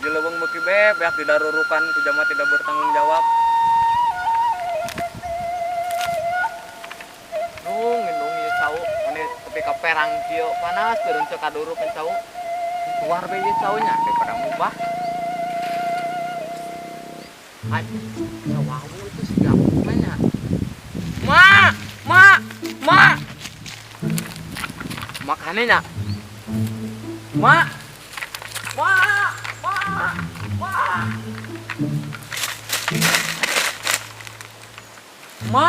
Di leuweung beuki bebeak didarurukan ku jama tidak bertanggung jawab. Nung, nung ieu cau, mane tepi ka perang kieu panas beureun teu kadurukeun cau. Keluar be ieu caunya daripada mubah. Ay, sawawu itu si gabung nya. Ma, ma, ma. Makane nya. Ma. Ma, ma, ma. Ma,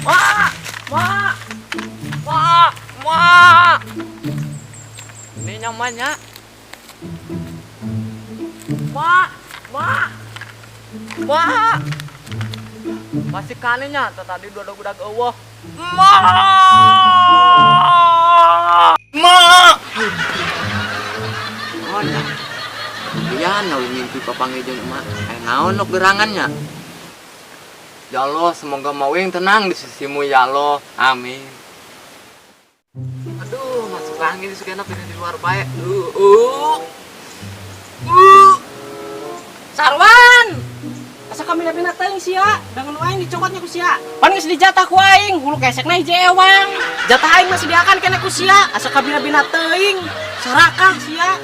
ma, ma, ma, ma. Ini nyamannya. Ma, ma, ma. Masih kanenya tadi dua budak eueuh. Ma. Ma. Oh, nya. Iya, nawi mimpi papanggih jeung emak. Eh, naon nok gerangannya? Ya Allah, semoga mawing tenang di sisimu ya Allah. Amin. Aduh, masuk angin sugana pindah di luar bae. Sarwan. Asa kami lebih teuing sia, dangan aing dicokotnya ku sia. Pan geus dijatah ku aing, hulu kesekna hiji ewang. Jatah aing masih diakan kene ku sia, asa kabina-bina teuing. Sarakah sia.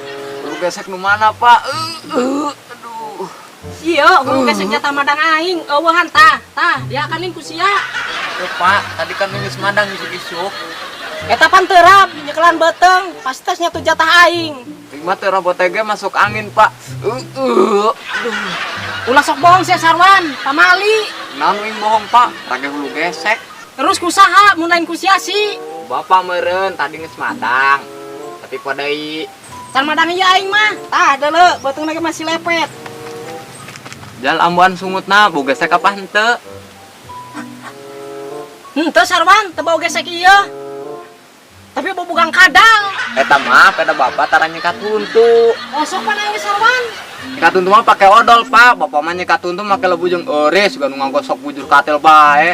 Hulu gesek nu mana, Pak? Aduh. Iya, hulu gesek jatah madang aing, eueuhan tah, tah diakanin ku sia. Tuh, Pak, tadi kan geus madang isuk-isuk. Eta pan terap, nyekelan beuteung, pasti tes nyatu jatah aing. Lima teh robot teh masuk angin, Pak. Aduh. Ulah sok bohong sia Sarwan, pamali. Naon uing bohong, Pak? Rage hulu gesek. Terus kusaha mun lain ku sia sih? Bapak meureun tadi geus madang. Tapi deui? Can madang ieu aing mah. Tah deuleu, beuteungna ge masih lepet. Jal ambuan sungutna, bau gesek apa henteu? Henteu Sarwan, teu bau gesek ieu. Tapi bau bugang kadal. Eta mah peda bapak tara nyikat huntu. Osok pan aing Sarwan. Nyikat huntu mah pake odol, Pak. Bapak mah nyikat huntu make lebu jeung eureus, juga nu ngagosok bujur katil bae.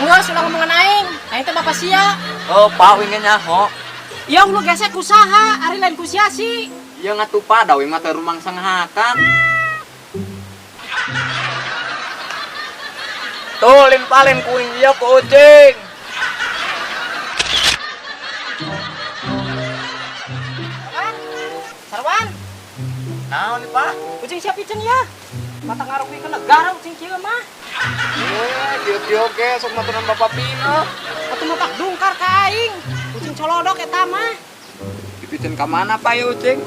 Geus ulah ngomongan aing. Aing teh bapak sia. Oh, Pak uing ge nyaho. Ieu hulu gesek kusaha, ari lain ku sia sih. Ieu ngatuh Pak, da uing mah teu rumangsa ngahakan. Tuh, lin palin kuing ieu ku ucing. Sarwan. Sarwan. Naon nih, Pak? Ucing siap piceun ya. Mata ngarugi ke negara ucing kieu mah. Kieu-kieu ge sok maturan Bapak Pino. Atuh matak dungkar ka aing. Ucing colodok eta mah. Dipiceun ka mana, Pak, ya ucing?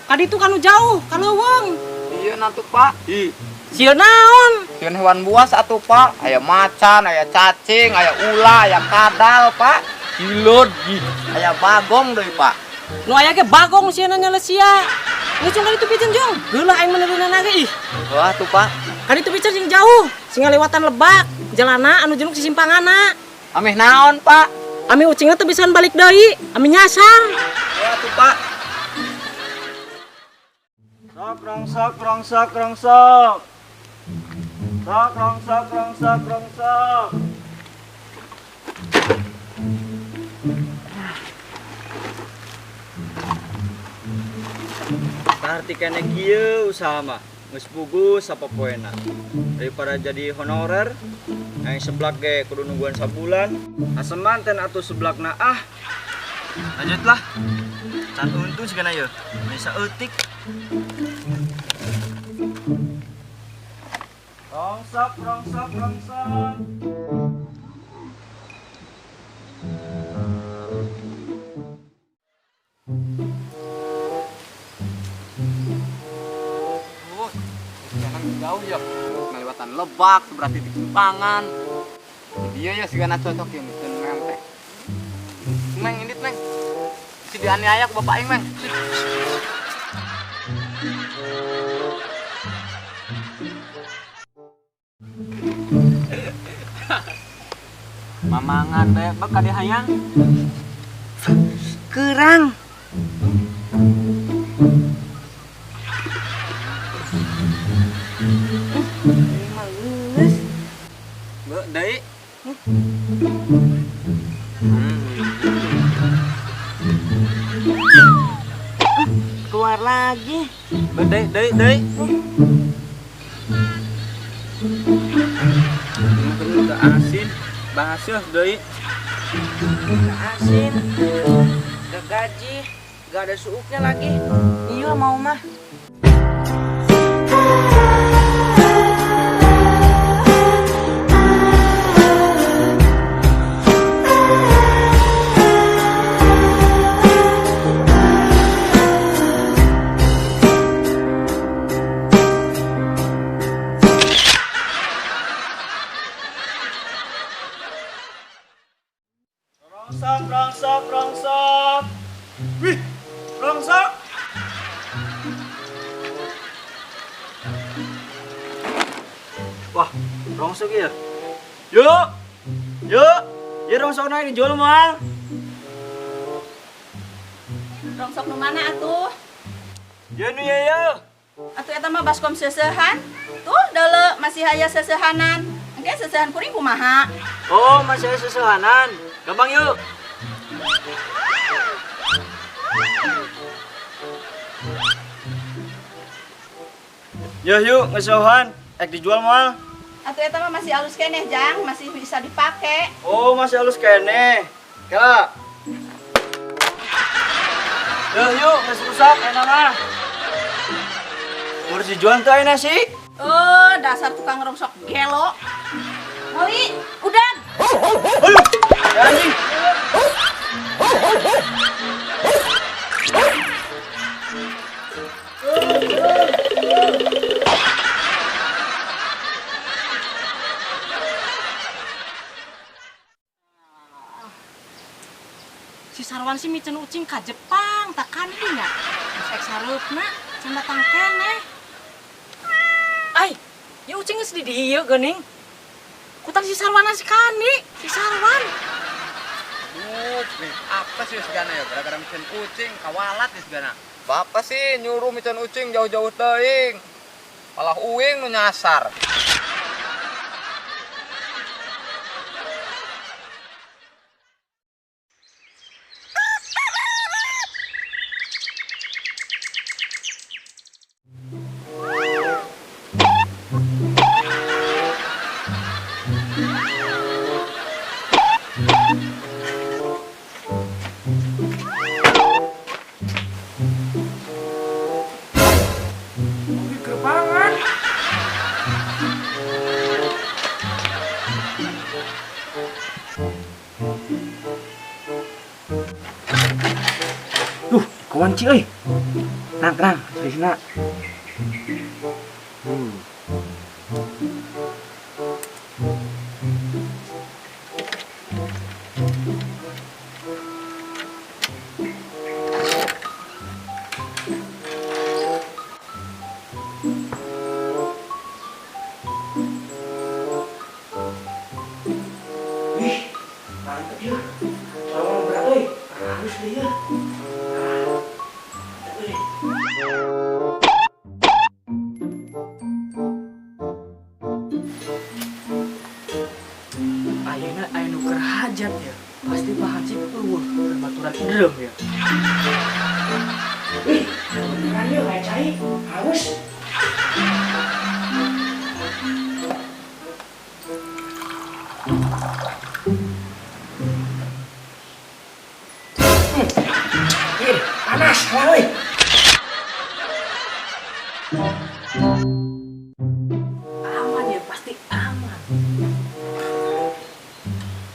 Ka ditu kanu jauh, ka leuweung. Iya natuh, Pak. Ih. Sieun naon? Sieun hewan buas atuh, Pak. Aya macan, aya cacing, aya ula, aya kadal, Pak. Hilod, ih. Aya bagong deui, Pak. Nu aya ge bagong sieunna nyala sia. Ngeucung ka ditu piceun jung. Geuleuh aing meneureunan ge ih. Wah tuh, Pak. Ka ditu piceun sing jauh, sing ngalewatan lebak, jalana anu jenuk sisimpanganna. Ameh naon, Pak? Ameh ucingna teu bisaan balik deui, ameh nyasar. Wah tuh, Pak. Sok rongsok rongsok rongsok. Sok rongsok rongsok rongsok. Tarti kene kieu usaha mah geus puguh sapopoena. Daripada jadi honorer, yang seblak ge kudu nungguan sabulan. Aseman ten atuh seblakna ah. Lanjutlah. Can untung sigana yeuh, bisa eutik. Rongsok rongsok rongsok. Jalan jauh ya, ngelewatan lebak, sebelah titik simpangan. Jadi iya ya, sigana cocok ya, misen meng teh. Meng, indit meng. Si dianiaya ku bapak aing meng. Mamangan teh, bek kadi hayang. Kerang. Bek deui. Keluar lagi. Deui deui deui. Udah asin, baseuh deui. Gak asin, gak gaji, gak ada suuknya lagi. Iya mau mah. Rongsok, rongsok, rongsok. Wih, rongsok. Wah, rongsok ya. Yuk, yuk, ya rongsok naik dijual moal. Rongsok nu mana atuh? Ya nu ya ya. Atuh eta mah baskom seuseuhan. Tuh deuleu masih aya seuseuhanan. Engke seuseuhan kuring kumaha? Oh, masih aya seuseuhanan. Gampang yuk. Ya yuk, ngeseuhan. Ek dijual moal. Atuh eta mah masih alus keneh, Jang, masih bisa dipake. Oh, masih halus keneh. Kela. Ya yuk, geus rusak enak mah. Harus dijual tuh enak sih. Oh, dasar tukang rongsok gelo. Moli, udah. Aduh, ya anjing. Si Sarwan sih micen ucing ka Jepang, takkan nya. Geus ek sareupna, can datang keneh. Ai, ya ucing geus di dieu geuning. Kutan si Sarwan si Kani, si Sarwan. Aduh, nih, apa sih segana ya? Gara-gara micen ucing, kawalat ya segana. Bapak sih nyuruh micen ucing jauh-jauh teuing. Malah uing nu nyasar. Duh, kunci euy. Tenang, tenang, seriusna. Wih, mantep ya. Tolong berat euy. Halus deh ya. Mantep euy. Ayeuna aya nu keur hajat ya. Pasti Pak Hansip eueuh keur baturan drem ya. Wih, beneran ya kayak cai. Halus. Ih, panas, euy. Aman ya, pasti aman.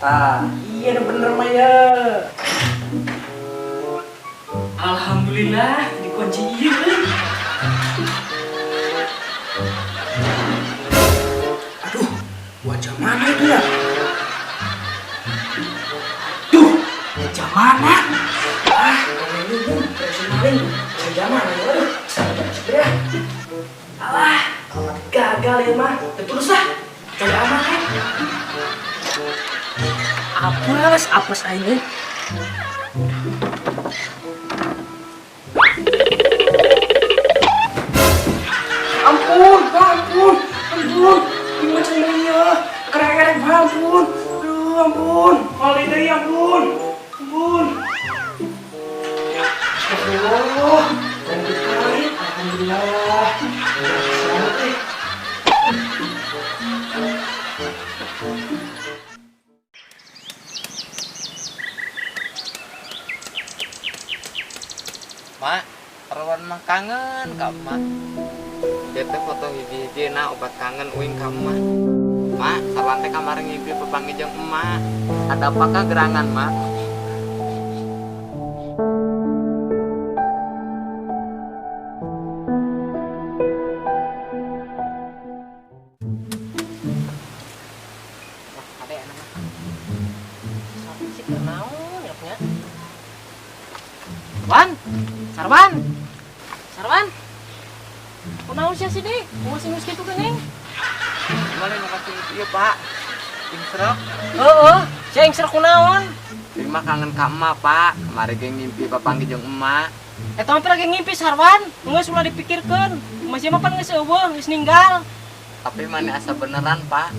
Tah, iya bener mah ya. Alhamdulillah dikunci ieu euy. Aduh, wajah mana itu ya? Aduh, wajah mana? Ah, kalau ini pun versi maling, wajah mana ya? Aduh, segera. Alah, kalau gagal ya mah, terus lah. Cari aman kan? Apes, apes aing euy. Ampun, ampun, ampun. Ini macam ini ya. Kerek-kerek, ampun. Aduh, ampun. Kalau dari ampun. Ampun. Astagfirullah. Kangen ka emak. Ieu teh foto hiji-hiji na obat kangen uing ka emak. Mak, Sarwan teh kamari ngimpi papanggih jeung emak. Ada apakah gerangan, Mak? Wah, kade enak mah. Sarwan sih keur naon ya nya? Wan, Sarwan. Sarwan. Kunaon sia sini? Kumaha sih geus kitu geuning? Gimana nu kasih ieu, Pak? Ingsrek. Heeh, sia ingsrek kunaon? Ieu mah kangen ka emak, Pak. Kamari ge ngimpi papanggih jeung emak. Eta mah lagi ngimpi Sarwan, geus ulah dipikirkeun. Masih mah pan geus eueuh, geus ninggal. Tapi mana asa beneran, Pak?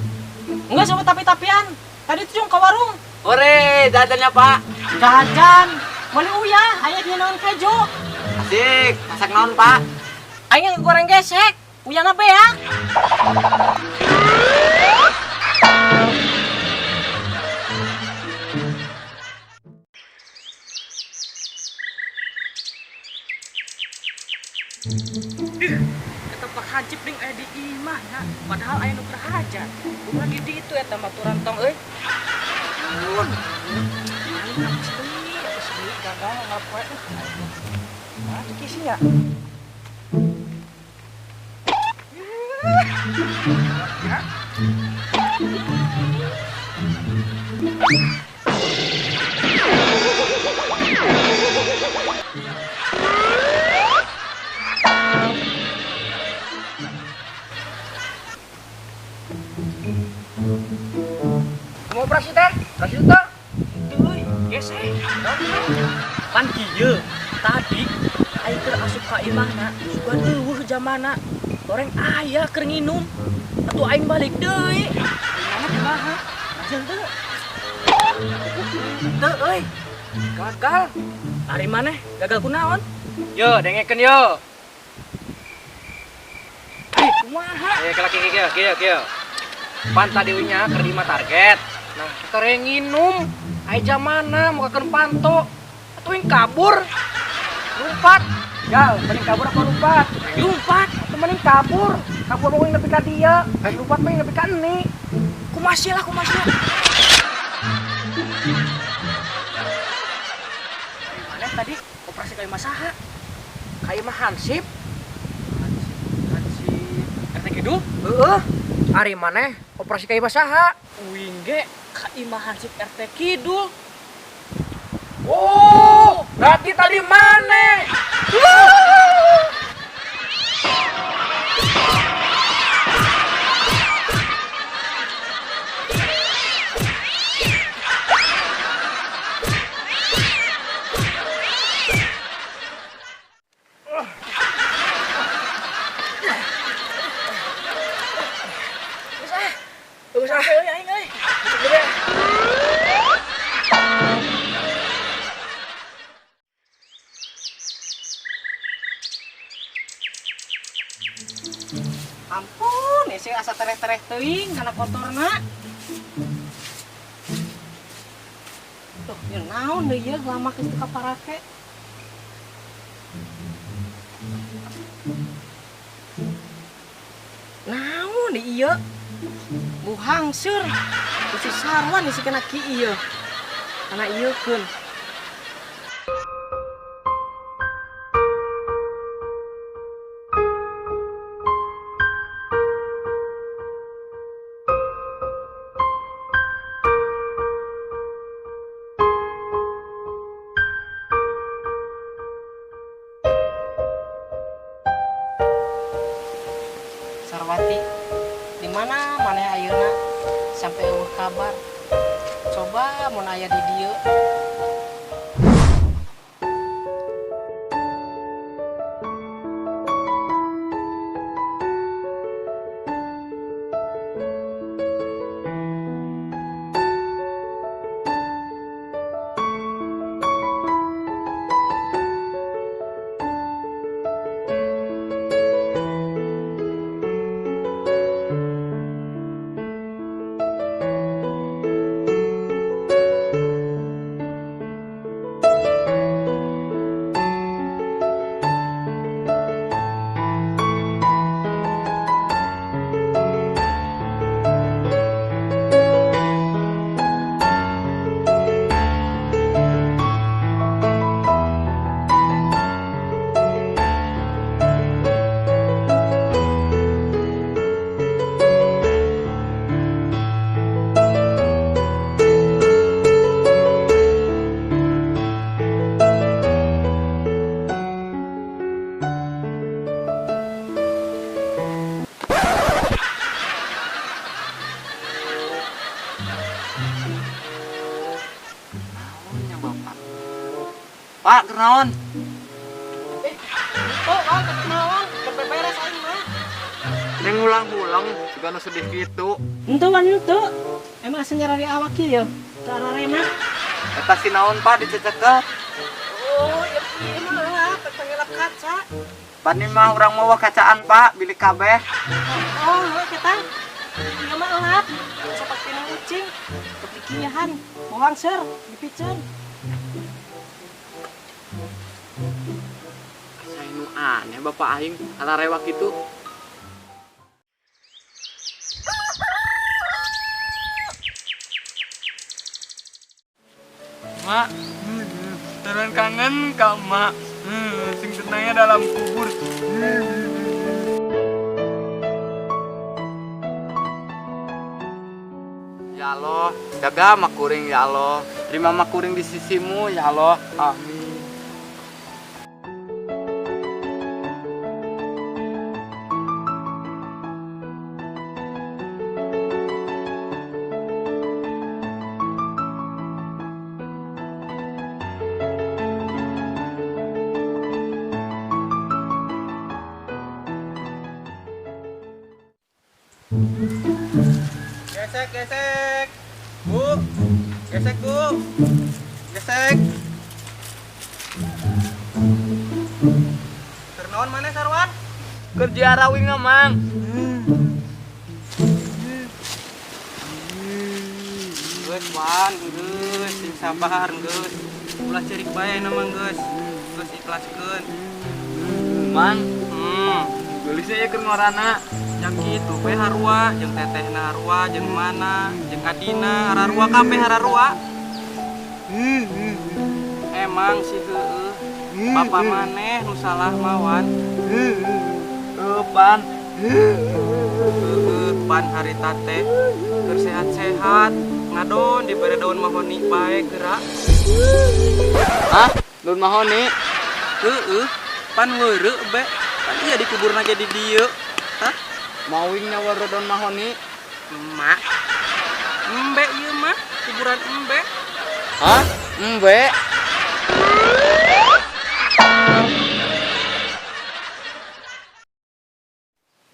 Geus eueuh tapi-tapian. Tadi tuh ka warung. Ore, jajannya, Pak. Jajan. Meuli uyah, aya nyeunaan kejo. Asik, masak naon, Pak? Aing goreng gesek, uyahna beak. Eta Pak Hansip ning aya di imah nya, padahal aya nu keur hajat. Kumaha di ditu eta mah turantong euy. Ampun. Aing apes deui gagal ngapoe. Ah, teu kisi nya. Mau operasi teh? Operasi teh? Itu euy, gesek. Pan kieu, tadi aing keur asup ka imahna, sugan eueuh jamana. Goreng aya keur nginum. Atuh aing balik deui. Imahna kumaha? Hasil teu? Teu euy. Gagal. Ari maneh gagal kunaon? Yo, dengekeun yo. Eh, kumaha? Eh, kelaki kieu kieu kieu. Pan tadi nya keur lima target. Nah, keur nginum, aya jamana mukakeun panto. Atuh aing kabur. Lompat. Gal, mending kabur apa lompat? Lompat. Atuh mending kabur. Kabur mah nepi ka dia. Lompat mah nepi ka eni. Kumaha sia lah, kumaha sia. Ari maneh tadi operasi ka imah saha? Ka imah Hansip. Hansip. RT Kidul? Heeh. Ari maneh operasi ka imah saha? Uing ge ka imah Hansip RT Kidul. Oh, berarti tadi maneh. Geus ah. Geus ah euy aing euy. Ampun, isi asa tereh-tereh teuing kana kotorna. Tuh, ieu naon deui ieu lama geus teu kaparake. Naon deui ieu? Buhangseur. Ku si Sarwan isi kana ki ieu. Kana ieu keun. Sarwati, di mana maneh ayeuna sampai eueuh kabar? Coba mun aya di dieu. naon? Tuh, Wan, teu naon, teu beberes aing mah. Neng ngulang-ngulang siga nu sedih kitu. Henteu Wan henteu. Emang asa nyarari awak ieu ya. Teu ararena. Eta si naon Pak dicecekel? Oh, ya ieu mah pangelap kaca. Pan mah urang mawa kacaan Pak, bilik kabeh. Oh, heuh kita. Ieu mah elap. Sopak tina ucing. Kepikiran, bohong ser, dipiceun. Asa nu aneh bapak aing ala rewak kitu. Mak, turun kangen ka mak. Sing tenangnya dalam kubur. Ya Allah, jaga mak kuring ya Allah. Terima mak kuring di sisimu ya Allah. Amin. Gesek, gesek. Bu, gesek, Bu. Gesek. Keur naon maneh Sarwan? Keur ziarah winga, Mang. Geus, Wan, geus, sing sabar geus. Ulah ceurik bae na mah geus. Geus ikhlaskeun. Mang, geulis aya keur ngorana. Yang kitu we harua, jeung tetehna harua, jeung mana, jeung adina, hararua kabeh hararua. Emang sih heueuh, bapa maneh nu salah mawan. Heuh, pan. Heueuh, pan harita teh keur sehat-sehat, ngadon dibere daun mahoni bae geura. Hah? Daun mahoni? Heueuh, pan weureu be. Pan ieu dikuburna ge di dieu. Hah? Mawing nyawa daun mahoni. Emak. Embe ieu mah, kuburan embe. Hah? Embe?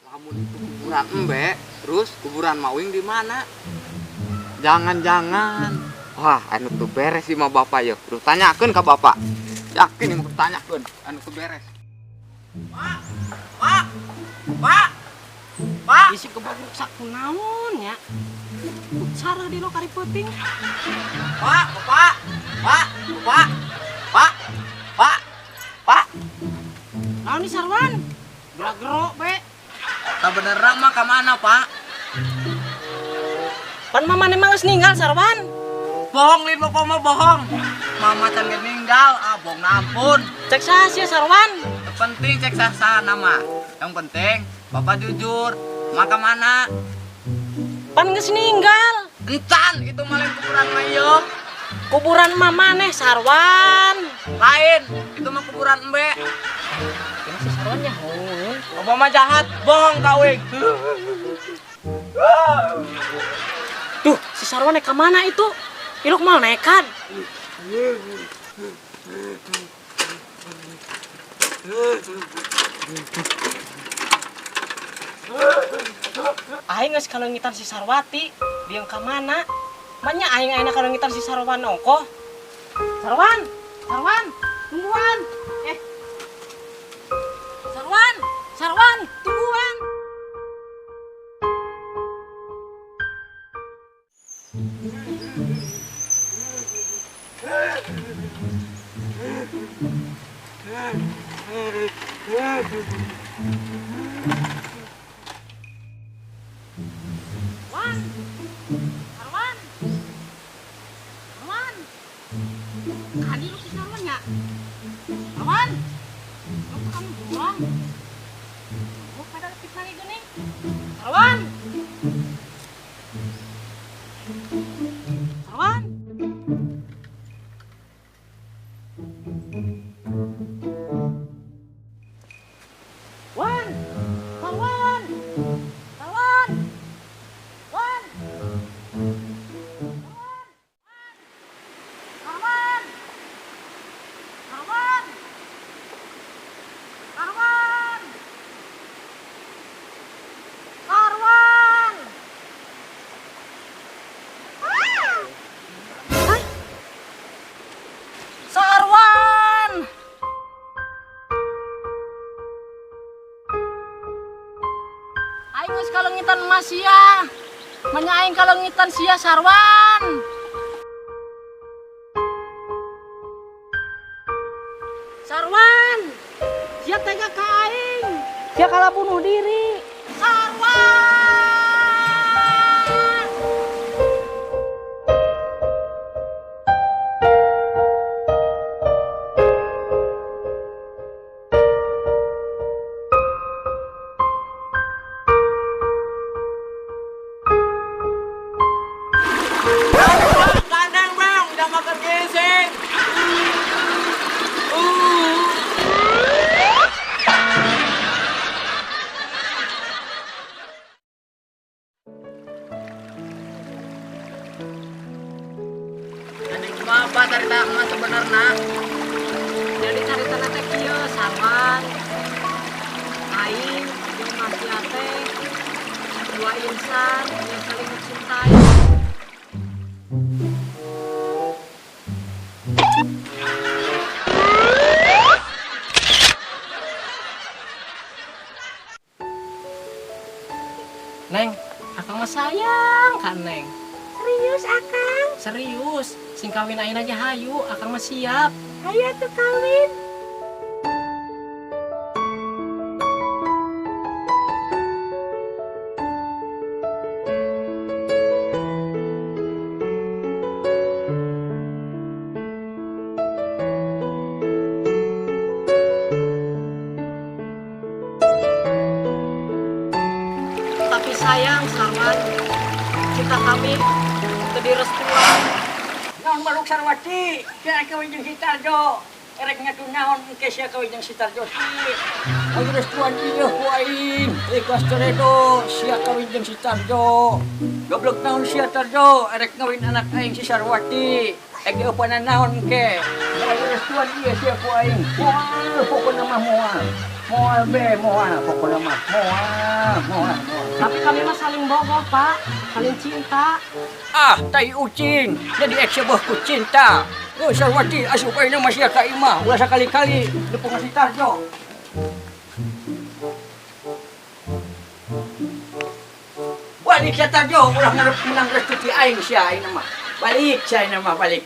Lamun itu kuburan embe, terus kuburan Mawing di mana? Jangan-jangan. Wah, anu tuh beres sih mah bapak ya. Kudu tanyakeun ka bapak. Yakin ini kudu tanyakeun, anu tuh beres. Pak, Pak, Pak. Pak, isi kebab rusak kunaon ya? Sarah di lokari peuting. Pak, Bapak, Pak, Bapak, Pak, Pak, Pak. Naon nih Sarwan? Gerak-gerok be. Sabenerna mah ka mana, Pak? Pan mama memang geus ninggal Sarwan. Bohong lin bapak mah bohong. Mama can ge ninggal, ah bohong ampun. Cek saha sia Sarwan? Teu penting cek sasana mah. Yang penting bapak jujur. Maka mana? Pan geus ninggal. Encan itu malah kuburan mayo. Kuburan mama neh Sarwan. Lain, itu mah kuburan embe. Ini si Sarwan nya hoeun. Bapak mah jahat, bohong kawing. Duh, si Sarwan ka mana itu? Iluk mal nekat. Aing geus kaleungitan si Sarwati, dia ka mana? Manya aing ayeuna kaleungitan si Sarwan ongkoh. Sarwan, Sarwan, tungguan. Sarwan, Sarwan, tungguan. Wan, Sarwan, Sarwan, kali lu si Sarwan ya? Sarwan, lu tuh kamu buang. Gua pada lepit lagi gini. Sarwan, Sarwan. Wan, Sarwan, Sarwan, Wan, Sarwan, Sarwan, Sarwan. Aing geus kalengitan emas sia. Manya aing kalengitan sia Sarwan. Sarwan, sia tega ka aing. Sia kalah bunuh diri. Sarwan. Kandang bang, udah makan gesek. Jadi kumaha Pak carita emas sebenarnya? Jadi carita teh kieu Sarwan. Aing jeung Mas sia teh dua insan yang saling mencintai. Neng, akang mah sayang kan Neng. Serius Akang? Serius, sing kawin aing aja hayu, akang mah siap. Hayu atuh kawin. Tapi sayang Sarwan, cinta kami teu direstuan. Naon baluk Sarwati, sia kawin jeung si Tarjo. Erek ngadu naon engke sia kawin jeung si Tarjo si. Ayo restuan ieu ku aing, ikhlas redo sia kawin jeung si Tarjo. Goblok naon sia Tarjo, erek ngawin anak aing si Sarwati. Ek eupanan naon engke. Ayo restuan ieu sia ku aing. Moal pokona mah moal. Moal be moal pokona mah moal moal moal. Tapi kami mah saling bogoh, Pak. Saling cinta. Ah, tai ucing. Jadi ek sebuah ku cinta. Oh, Sarwati asup ayeuna mah sia ka imah. Ulah sakali-kali nepong ka si Tarjo. Balik sia Tarjo, ulah ngarep menang restu ti aing sia ayeuna mah. Balik sia ayeuna mah balik.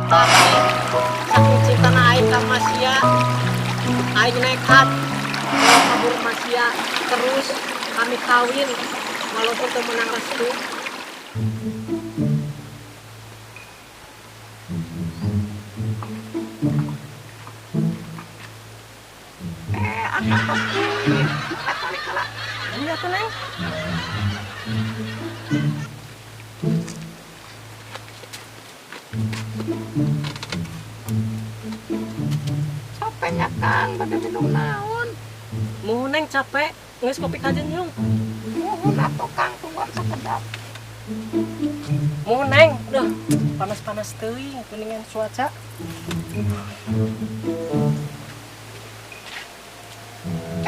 Tapi saking cinta na aing ka Mas sia, aing nekat mau kabur Mas sia terus kami kawin walaupun teu menang restu. Akang tos kuih. Balik heula. Iya tuh Neng. Capeknya Kang, bade minum naon? Muhun Neng capek, geus kopi kajen yung. Muhun atuh Kang, tungguan sakedap. Muhun Neng, duh panas-panas teuing kuningan cuaca.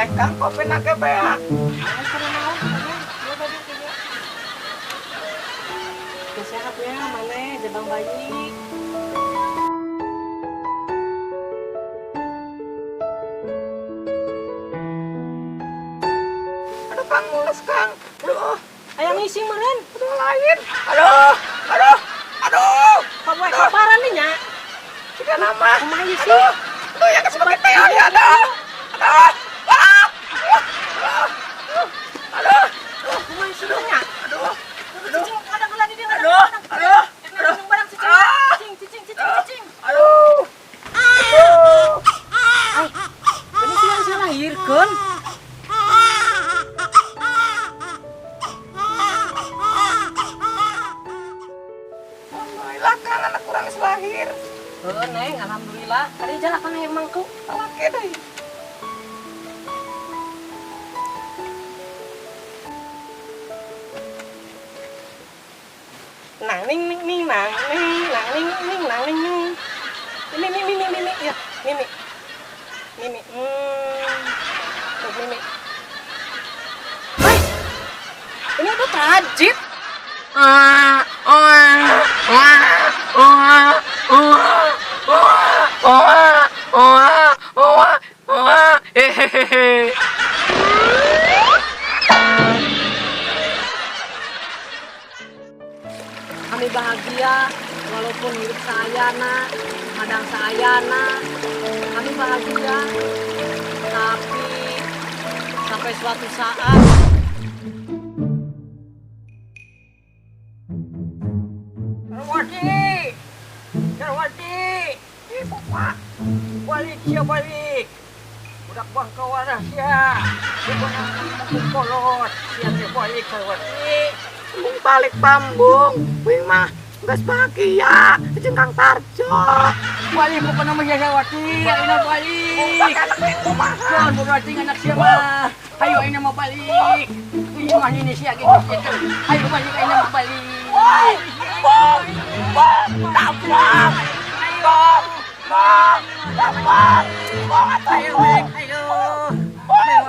Kang kopi nage beak. Sehat ya, mana jabang bayi. Aduh Kang, mules Kang. Aduh, Ayang ngising meureun. aduh lain. Aduh, aduh, aduh. Papoe kabaran nih nya. Jika nama. Kumaha ieu sih? Aduh, aduh yang sebagai teh ya aduh. Aduh. Ah. Aduh. Aduh. Kumaha sih nya? Aduh. Cicing kadang heula di dieu. Aduh, aduh. Aduh, barang cicing. Cicing, cicing, cicing, cicing. Aduh. Ay, ini sih yang saya lahirkeun. Alhamdulillah Kang, anak kurang geus lahir. Heeh, Neng, alhamdulillah. Tadi jalan kan emang ku. Laki deui. Nang ning ning ning nang ning nang ning ning nang ning ning. Mimi mimi mimi mimi ya, mimi. Mimi. Masjid. Ah, ah, ah, ah, ah, ah, ah, ah, ah, hehehe. Kami bahagia walaupun hidup sayana, kadang sayana. Kami bahagia, tapi sampai suatu saat Sarwati! Sarwati! Ih, bapak! Balik sia balik! Budak bangka waras sia! Bukan kolot! Sia teh balik Sarwati! Bung balik pambung, wing mah geus bahagia jeung Kang Tarjo. Balik pokona mah sia Sarwati! Ayeuna balik! Anak wing kumaha? Jangan bodoh anak sia mah! Ayo ayeuna mah balik! Ieu mah ini sia gitu. Ayo balik ayeuna mah balik! Bung, bung, tampang, bung, bung, tampang, bung atuh. Ayo balik, ayo! Ayo,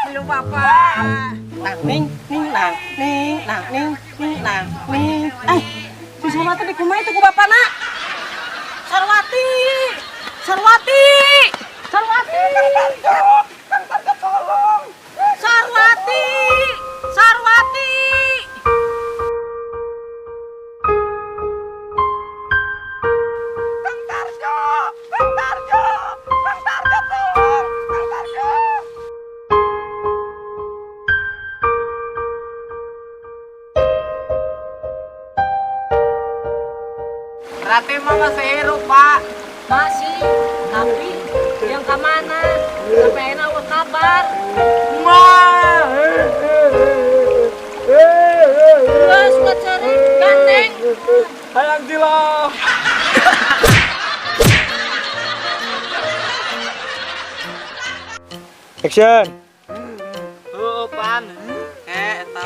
ayo bapak! Nang ning ning nang ning nang ning ning nang ning. Eh, si Sarwati di kumaha itu ku bapana? Sarwati! Sarwati! Sarwati! Kang Tarjo, Kang Tarjo tolong. Sarwati! Sarwati! Kang Tarjo, Kang Tarjo, Kang Tarjo tolong, Kang Tarjo. Berarti mah masih hirup, Pak. Masih, tapi yang ke mana? Sampai enak apa kabar? Ma. Terus cari gandeng. Hayang tilok. Action. Heuh, pan. Eh, eta.